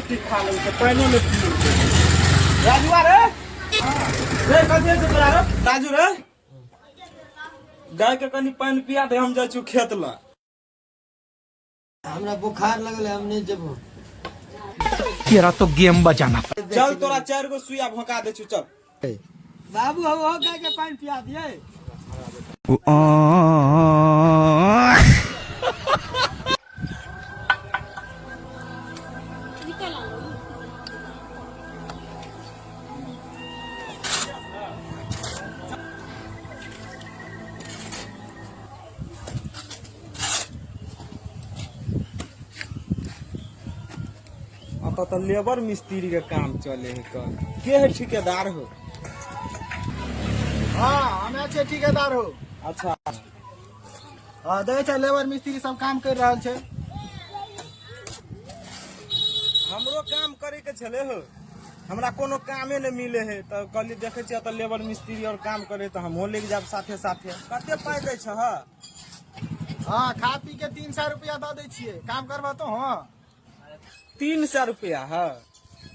कुट्टी खा लेलकै, पानिओ नहि पी। राजुआ रे, रे, कथी होइ छौ तोरा रे? राजू रे, गाय के कनि पानि पिया दे, हम जाइ छी खेत लग। हमरा बुखार लगल है, हम नहीं जेबो। तेरा तो गेम बजाना। चल, तोरा चारि गो सुइया भोंका दै छी, चल। बाबू, हम हो गाय के पानी पिया दिए। अतः तऽ लेबर मिस्त्री के काम चले है। कल के है ठेकेदार हो? हाँ, हमे छियै ठेकेदार हो। अच्छा। हाँ, देखै छै, लेबर मिस्त्री सब काम कर रहल छै। हमरो काम करे के छले हो, हमरा कोनो कामे नहि मिले है, तऽ कहली देखै छियै तऽ लेबर मिस्त्री और काम करे तऽ हमहूँ लागि जायब साथे साथे। कते पाइ दै छह? हाँ, खा पी के 300 रुपया दऽ दै छियै। काम करबह तो? हाँ। 300 रुपया है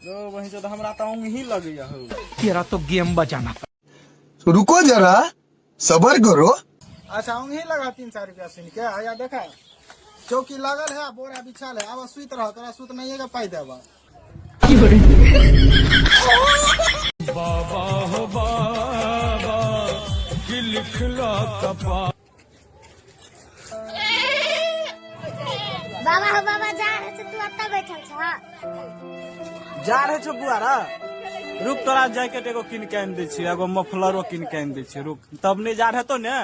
रो वहीं से तऽ हमरा तऽ औंगही लगैया हो। तेरा तो गेम बजाना। रुको जरा, सबर करो। अच्छा, औंघी लगा 300 रुपया सुन के? आया देखा, चौकी लागल है, बोरा बिछाल है, आब सुति रह, तोरा सुत नहीं के पाइ देबा। बाबा हो बाबा कि लिखला कपा। बाबा हो बाबा, जा रहे छे, तू अत्ता बैठल छ? जा रहे छौ बुआ रे? रुक, तोरा जैकेट एगो कीन के आनि दै छियै, एगो मफलरो कीन के आनि दै छियै, रुक। तब नहि जा हेतौ ने?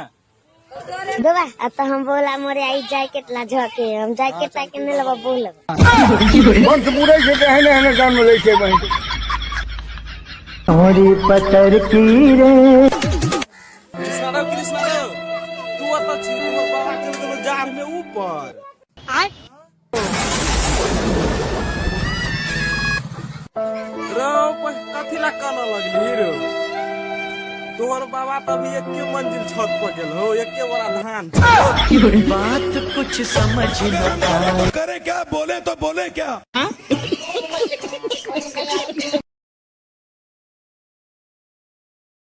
बाबा, अब तो हम बोला मोरे आई जैकेट ला झके, हम जैकेट ताके नहीं लेबो, बोलब। वंश बुढ़ै छै तऽ एहने एहने जन्म लै छै बहिन। कृष्णा रे, कृष्णा रे, तू ओतऽ छी? तोहर बाबा चलि गेलौ जाड़ में ऊपर। रौ, कथी ला कानऽ लगली रौ? तोहर बाबा तऽ अभी एके मंजिल छत पर गेल हो, एके बोरा धान छै। बात कुछ समझ न करे क्या, बोले तो बोले क्या?